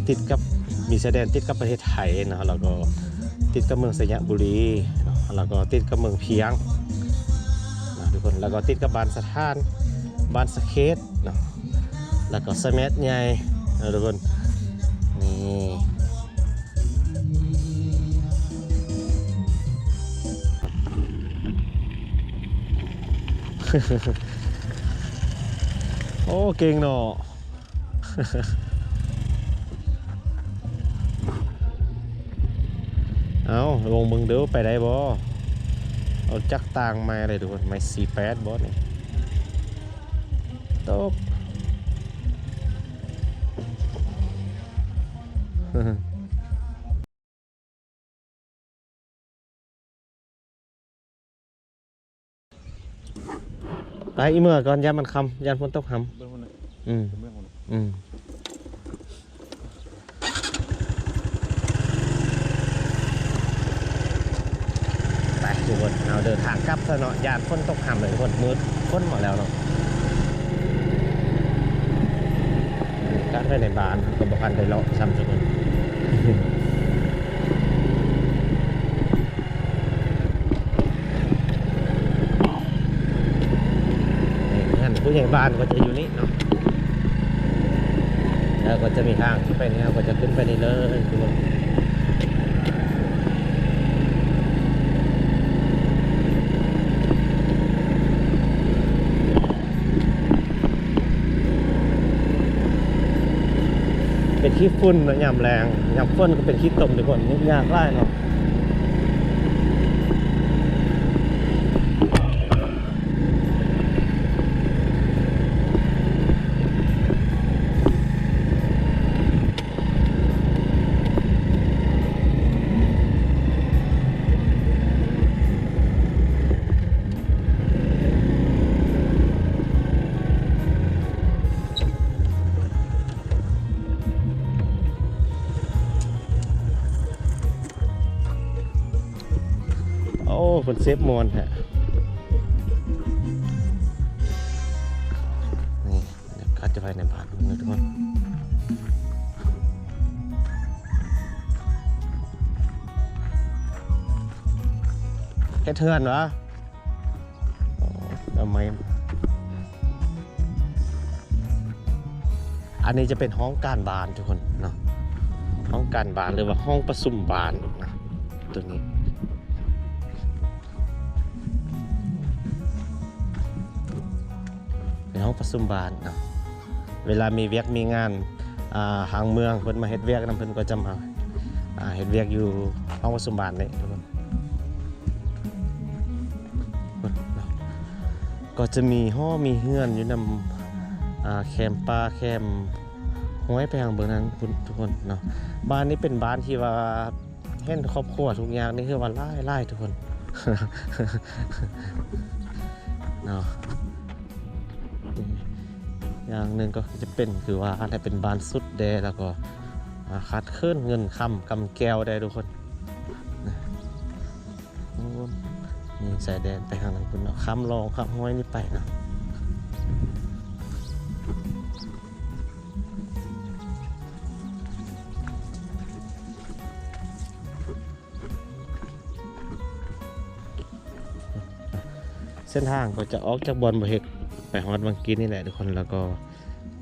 ຕິດກັບ ມີຊາຍແດນຕິດກັບປະເທດໄທເນາະ ແລ້ວກໍຕິດກັບເມືອງໄຊຍະບູລີເນາະ ແລ້ວກໍຕິດກັບເມືອງພຽງເນາະທຸກຄົນ ແລ້ວກໍຕິດກັບບ້ານສະຖານ ບ້ານສະເຂດເນາະ ແລ້ວກໍສະແໝດໃຫຍ່ເນາະທຸກຄົນ ນີ້. ໂອ້ ເກັ່ງເນາະ ເອົ້າ ລົງເບິ່ງເດີ້ ໄປໄດ້ບໍ່? ເອົາຈັກຕາງໄມ້ເລີຍທຸກຄົນ ໄມ້ສີ່ແປດບໍ່ນີ້? ຕົກ. ໄປອີເມືອກ່ອນ ຢ້ານມັນຄ່ຳ ຢ້ານຝົນຕົກຫຳ. ເບິ່ງພຸ້ນນະ ອືມ ເບິ່ງພຸ້ນນະ ອືມ ໄປທຸກຄົນ ເຮົາເດີນທາງກັບຊະເນາະ ຢ້ານຝົນຕົກຫຳເລີຍທຸກຄົນ ມືດ ຝົນມາແລ້ວເນາະ. ກັບໄປໃນບ້ານ ເຮົາກໍບໍ່ທັນໄດ້ເລາະຊ້ຳ ທຸກຄົນ. ເຮືອນຜູ້ໃຫຍ່ບ້ານກໍຈະຢູ່ນີ້ເນາະ ແລ້ວກໍຈະມີທາງຂຶ້ນໄປນີ້ ເຮົາກໍຈະຂຶ້ນໄປນີ້ເລີຍທຸກຄົນ. ເປັນຂີ້ຝຸ່ນເນາະ ຍາມແລ້ງ ຍາມຝົນກໍເປັນຂີ້ຕົມທຸກຄົນ ຫຍຸ້ງຍາກຫຼາຍເນາະ. ໂອ້ ເພິ່ນເຊັບມ່ວນແທ້ ນີ້ ເດີນກັບຈະໄປໃນບ້ານເພິ່ນເດີທຸກຄົນ ເຮັດເຮືອນຫວາ? ອໍ ເອົາໄມ້ ອັນນີ້ຈະເປັນຫ້ອງການບ້ານທຸກຄົນເນາະ ຫ້ອງການບ້ານ ຫຼືວ່າຫ້ອງປະຊຸມບ້ານນະ ໂຕນີ້ ເປັນຫ້ອງປະຊຸມບ້ານເນາະ ເວລາມີວຽກມີງານ ອ່າ ທາງເມືອງເພິ່ນມາເຮັດວຽກນຳ ເພິ່ນກໍຈະມາ ອ່າ ເຮັດວຽກຢູ່ຫ້ອງປະຊຸມບ້ານນີ້ທຸກຄົນ ເນາະ ກໍຈະມີຫໍມີເຮືອນຢູ່ນຳ ອ່າ ແຄມປ່າແຄມຫ້ວຍ ໄປທາງເບິ່ງນັ້ນພຸ້ນທຸກຄົນເນາະ. ບ້ານນີ້ເປັນບ້ານທີ່ວ່າ ເຫັນຄອບຄົວທຸກຍາກນີ້ຄືວ່າຫຼາຍໆ ທຸກຄົນເນາະ. ຢ່າງໜຶ່ງກໍຄືຈະເປັນ ຄືວ່າ ອັນໃດເປັນບ້ານສຸດແດ່ ແລ້ວກໍ ອ່າ ຂາດເຂີນເງິນຄຳກຳແກ້ວແດ່ທຸກຄົນ. ໂອ້ ນີ້ຊາຍແດນໄປທາງນັ້ນພຸ້ນເນາະ ຂ້າມຮ່ອງຂ້າມຫ້ວຍນີ້ໄປເນາະ. ເສັ້ນທາງກໍຈະອອກຈາກບ່ອນບໍ່ເຮັກໄປຮອດວັງກິນນີ້ແຫຼະທຸກຄົນ ແລ້ວກໍ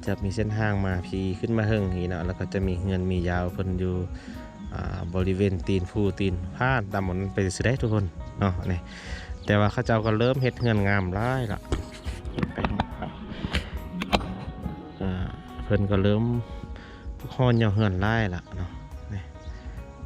ຈະມີເສັ້ນທາງມາພີ້ຂຶ້ນມາເທິງພີ້ເນາະ ແລ້ວກໍຈະມີເຮືອນມີຢາວເພິ່ນຢູ່ ອ່າ ບໍລິເວນຕີນພູຕີນຜາ ຕາມໝ່ອງນັ້ນໄປຊື່ໆ ໄດ໋ທຸກຄົນເນາະ ນີ້ ແຕ່ວ່າເຂົາເຈົ້າກໍເລີ່ມເຮັດເຮືອນງາມຫຼາຍລະ ໄປ ອ່າ ເພິ່ນກໍເລີ່ມ ຮອນຍໍເຮືອນຫຼາຍລະເນາະ ນີ້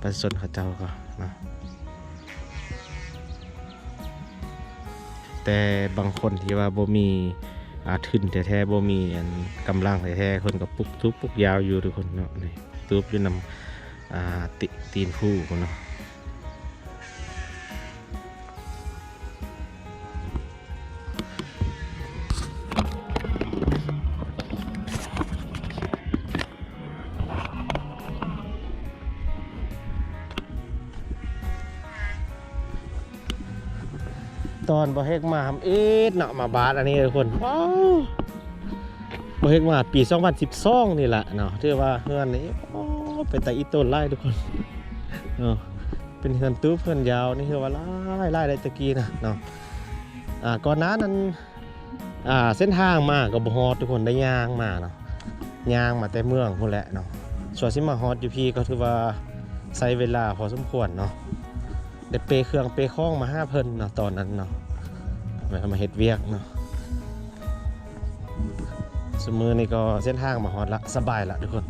ປະຊາຊົນເຂົາເຈົ້າກໍເນາະ ແຕ່ບາງຄົນທີ່ວ່າບໍ່ມີ ອ່າ ທຶນແທ້ໆ ບໍ່ມີອັນກຳລັງແທ້ໆ ເພິ່ນກໍປູກຕູບປູກຢາວຢູ່ທຸກຄົນເນາະ ນີ້ ຕູບຢູ່ນຳ ອ່າ ຕີ ຕີນພູພຸ້ນເນາະ. ຕອນບໍ່ເຮັກມາທຳອິດເນາະ ມາບາດອັນນີ້ທຸກຄົນ ວ້າວ ບໍ່ເຮັດມາປີສອງພັນສິບສອງນີ້ລະເນາະ. ຖືວ່າເຮືອນນີ້ ໂອ້ ເປັນຕາອີ່ຕົນຫຼາຍທຸກຄົນເນາະ. ເປັນເຮືອນຕູບເຮືອນຍາວນີ້ ຖືວ່າຫຼາຍໆ ຫຼາຍແຕ່ກີ້ນະເນາະ. ອ່າ ກ່ອນໜ້ານັ້ນ ອ່າ ເສັ້ນທາງມາກໍບໍ່ຮອດທຸກຄົນ ໄດ້ຍ່າງມາເນາະ, ຍ່າງມາແຕ່ເມືອງພຸ້ນແຫຼະເນາະ. ສ່ວນຊິມາຮອດຢູ່ພີ້ກໍຖືວ່າໃຊ້ເວລາພໍສົມຄວນເນາະ. ໄດ້ເປເຄື່ອງເປຂອງມາຫາເພິ່ນເນາະ ຕອນນັ້ນເນາະ ແມ່ນເອົາມາເຮັດວຽກເນາະ. ຊຸມມື້ນີ້ກໍເສັ້ນທາງມາຮອດລະ ສະບາຍລະທຸກຄົນ.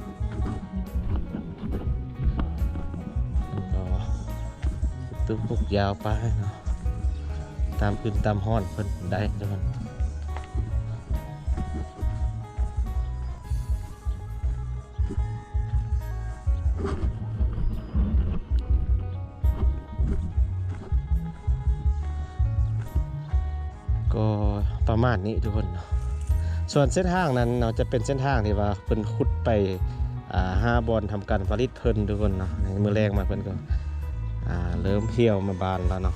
ກໍຕຸກປຸກຍາວໄປເນາະ ຕາມອື່ນຕາມຮ້ອນເພິ່ນໄດ້ທຸກຄົນ. ກໍປະມານນີ້ທຸກຄົນເນາະ. ສ່ວນເສັ້ນທາງນັ້ນເນາະ ຈະເປັນເສັ້ນທາງທີ່ວ່າເພິ່ນຂຸດໄປ ອ່າ ຫາບ່ອນທຳການຜະລິດເພິ່ນທຸກຄົນເນາະ. ໃນມື້ແລງມາເພິ່ນກໍ ອ່າ ເລີ່ມຫ້ຽວມາບານແລ້ວເນາະ.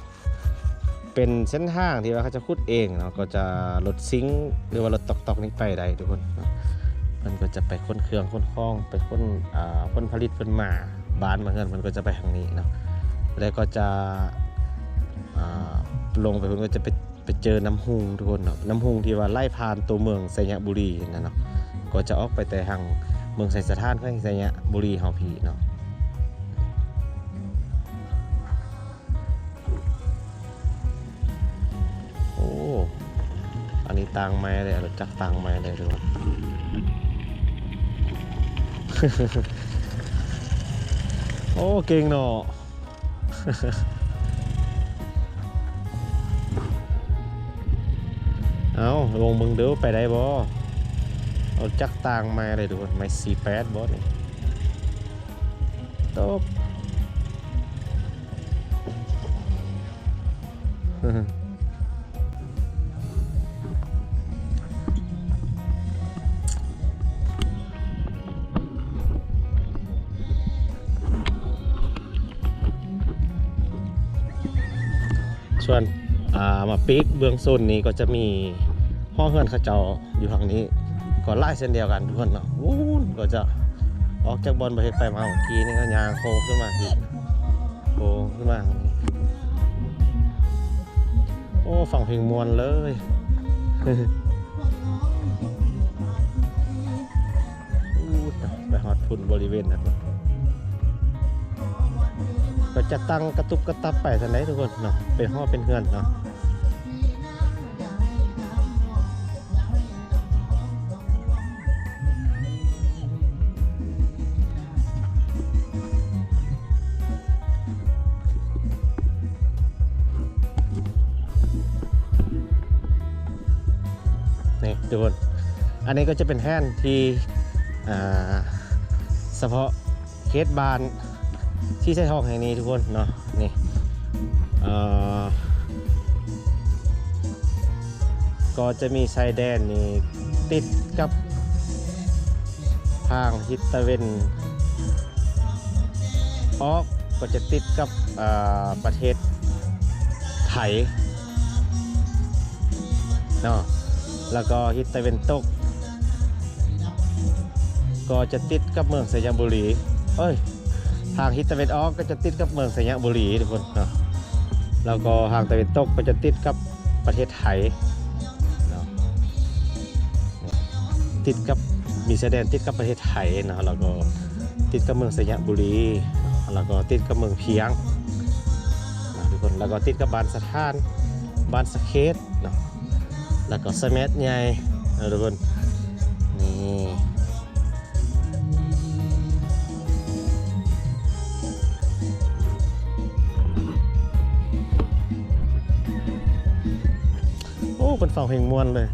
ເປັນເສັ້ນທາງທີ່ວ່າເຂົາຈະຂຸດເອງເນາະ, ກໍຈະລົດຊິງ ຫຼືວ່າລົດຕອກໆນີ້ໄປໄດ້ທຸກຄົນເນາະ. ເພິ່ນກໍຈະໄປຂົນເຄື່ອງຂົນຂອງ ໄປຂົນ ອ່າ ຜົນຜະລິດເພິ່ນມາບ້ານມາເຮືອນເພິ່ນ ກໍຈະໄປທາງນີ້ເນາະ. ແລ້ວກໍຈະ ອ່າ ລົງໄປເພິ່ນກໍຈະໄປ ໄປເຈີນ້ຳຮຸ່ງທຸກຄົນເນາະ, ນ້ຳຮຸ່ງທີ່ວ່າໄຫຼຜ່ານຕົວເມືອງໄຊຍະບູລີຫັ້ນນະເນາະ, ກໍຈະອອກໄປແຕ່ທາງເມືອງໄຊສະຖານ ແຂວງໄຊຍະບູລີເຮົາພີ້ເນາະ. ໂອ້ ອັນນີ້ຕ່າງໃໝ່ເລີຍ, ລົດຈັກຕ່າງໃໝ່ເລີຍທຸກຄົນ. ໂອ້ ເກັ່ງເນາະ. ເອົ້າ ລົງເບິ່ງເດີ້ ໄປໄດ້ບໍ່? ເອົາຈັກຕ່າງໃໝ່ເລີຍທຸກຄົນ, ໄມ້ສີ່ແປດບໍ່ນີ້? ຕົກ. ສ່ວນ ອ່າ ມາປີກເບື້ອງໂຊນນີ້ກໍຈະມີຫໍເຮືອນເຂົາເຈົ້າຢູ່ທາງນີ້ກໍຫຼາຍເຊັ່ນດຽວກັນທຸກຄົນເນາະ. ວູ້ນ ກໍຈະອອກຈາກບ່ອນບໍ່ເຮັດໄປມາເມື່ອກີ້ນີ້ ກໍຍ່າງໂຄ້ງຂຶ້ນມາອີກ ໂຄ້ງຂຶ້ນມາ. ໂອ້ ຟັງເພງມ່ວນເລີຍ. ອູ້ດ ໄປຮອດພຸ້ນບໍລິເວນນັ້ນ ກໍຈະຕັ້ງກະຕຸບກະຕັບໄປຊັ້ນໃດ໋ທຸກຄົນເນາະ, ເປັນຫໍເປັນເຮືອນເນາະ. ນີ້ທຸກຄົນ ອັນນີ້ກໍຈະເປັນແທ່ນທີ່ ອ່າ ສະເພາະເຂດບ້ານທີ່ໃສ່ທອງແຫ່ງນີ້ທຸກຄົນເນາະ. ນີ້ ເອີ ກໍຈະມີຊາຍແດນນີ້ຕິດກັບທາງທິດຕາເວັນອອກ ກໍຈະຕິດກັບ ເອີ ປະເທດໄທເນາະ, ແລ້ວກໍທິດຕາເວັນຕົກ ກໍຈະຕິດກັບເມືອງໄຊຍະບູລີ ເອີຍ ທາງທິດຕາເວັນອອກກໍຈະຕິດກັບເມືອງໄຊຍະບູລີທຸກຄົນເນາະ, ແລ້ວກໍທາງຕາເວັນຕົກກໍຈະຕິດກັບປະເທດໄທເນາະ, ຕິດກັບ ມີຊາຍແດນຕິດກັບປະເທດໄທເນາະ, ແລ້ວກໍຕິດກັບເມືອງໄຊຍະບູລີ ແລ້ວກໍຕິດກັບເມືອງພຽງເນາະທຸກຄົນ, ແລ້ວກໍຕິດກັບບ້ານສະຖານ ບ້ານສະເຂດເນາະ. ແລ້ວກໍສະແມັດໃຫຍ່ເນາະທຸກຄົນ ນີ້ ໂອ້ ເພິ່ນຟັງເພງມ່ວນເລີຍ.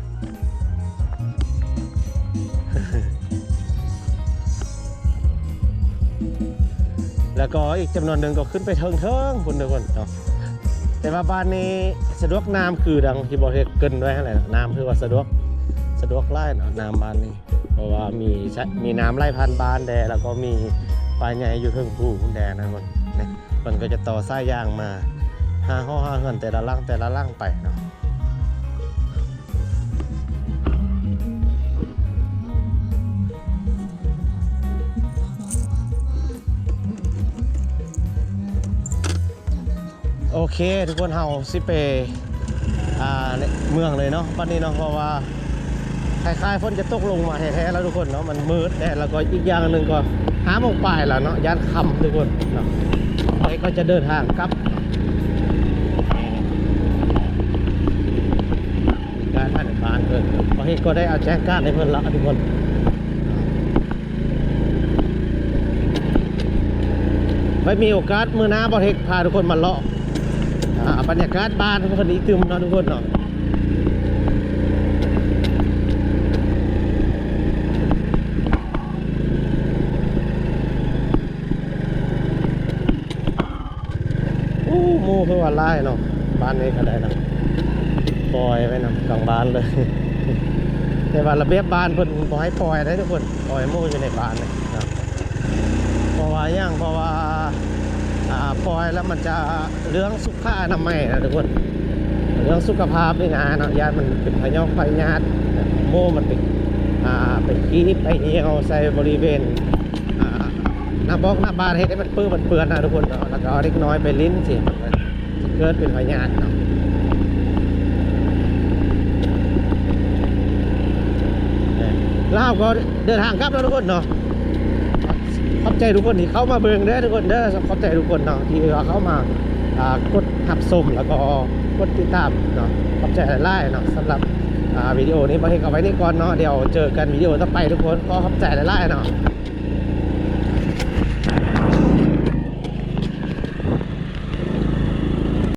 ແລ້ວກໍອີກຈຳນວນໜຶ່ງກໍຂຶ້ນໄປເທິງໆ ພຸ້ນເດີ້ເພິ່ນເນາະ, ແຕ່ວ່າບ້ານນີ້ສະດວກນ້ຳ ຄືດັ່ງທີ່ບໍ່ເຮັດເກີ່ນໄວ້ຫັ້ນແຫຼະ, ນ້ຳຖືວ່າສະດວກ ສະດວກຫຼາຍເນາະ ນ້ຳບ້ານນີ້ ເພາະວ່າມີ ມີນ້ຳໄຫຼຜ່ານບ້ານແດ່ ແລ້ວກໍມີປ່າໃຫຍ່ຢູ່ເທິງພູພຸ້ນແດ່ນະເພິ່ນ. ນີ້ເພິ່ນກໍຈະຕໍ່ສາຍຢາງມາຫາຫໍຫາເຮືອນແຕ່ລະຫຼັງ ແຕ່ລະຫຼັງໄປເນາະ. ນີ້ ໂອເຄ ທຸກຄົນ ເຮົາຊິໄປ ອ່າ ໃນເມືອງເລີຍເນາະ ບັດນີ້ເນາະ ເພາະວ່າຄ້າຍໆຝົນຈະຕົກລົງມາແທ້ໆແລ້ວ ທຸກຄົນເນາະ. ມັນມືດແດ່ ແລ້ວກໍອີກຢ່າງໜຶ່ງກໍຫ້າໂມງປາຍແລ້ວເນາະ ຢ້ານຄ່ຳ ທຸກຄົນເນາະ. ເຮົາກໍຈະເດີນທາງກັບ ການຜ່ານບ້ານເພິ່ນ ເຮົາກໍໄດ້ເອົາແຈ້ງການໃຫ້ເພິ່ນລະ ທຸກຄົນ. ໄວ້ມີໂອກາດມື້ໜ້າ ບໍ່ເຮັກພາທຸກຄົນມາເລາະ ອ່າ ບັນຍາກາດບ້ານເພິ່ນອີກຕື່ມເນາະ ທຸກຄົນເນາະ. ໂອ້ ໝູ່ຄືວ່າຫຼາຍເນາະ ບ້ານນີ້ກໍໄດ້ນະ ປ່ອຍໄວ້ນຳກາງບ້ານເລີຍ. ແຕ່ວ່າລະບຽບບ້ານເພິ່ນບໍ່ໃຫ້ປ່ອຍເດ້ ທຸກຄົນ ປ່ອຍໝູ່ຢູ່ໃນບ້ານເລີຍເນາະ. ເພາະວ່າຫຍັງ? ເພາະວ່າ ອ່າ ປ່ອຍແລ້ວມັນຈະ ເລື່ອງສຸຂະອະນາໄມນະ ທຸກຄົນ ເລື່ອງສຸຂະພາບນີ້ນະເນາະ ຢ້ານມັນເປັນພະຍອກພະຍາດ ໝູ່ມັນໄປ ອ່າ ໄປຂີ້ໄປຍ່ຽວໃສ່ບໍລິເວນ ອ່າ ໜ້າບອກໜ້າບານ ເຮັດໃຫ້ມັນເປິມັນເປື້ອນນະ ທຸກຄົນເນາະ. ແລ້ວກໍເດັກນ້ອຍໄປຫຼິ້ນຊິ ເກີດເປັນພະຍາດເນາະ. ແລ້ວເຮົາກໍເດີນທາງກັບແລ້ວ ທຸກຄົນເນາະ. ຂອບໃຈທຸກຄົນທີ່ເຂົ້າມາເບິ່ງເດີ ທຸກຄົນເດີ. ຂອບໃຈທຸກຄົນເນາະ ທີ່ວ່າເຂົ້າມາ ອ່າ ກົດຮັບຊົມ ແລ້ວກໍກົດຕິດຕາມເນາະ. ຂອບໃຈຫຼາຍໆເນາະ. ສຳລັບ ອ່າ ວິດີໂອນີ້ ບ່າວເຮັກເອົາໄວ້ນີ້ກ່ອນເນາະ. ດຽວເຈີກັນວິດີໂອຕໍ່ໄປ ທຸກຄົນ. ຂໍຂອບໃຈຫຼາຍໆເນາະ.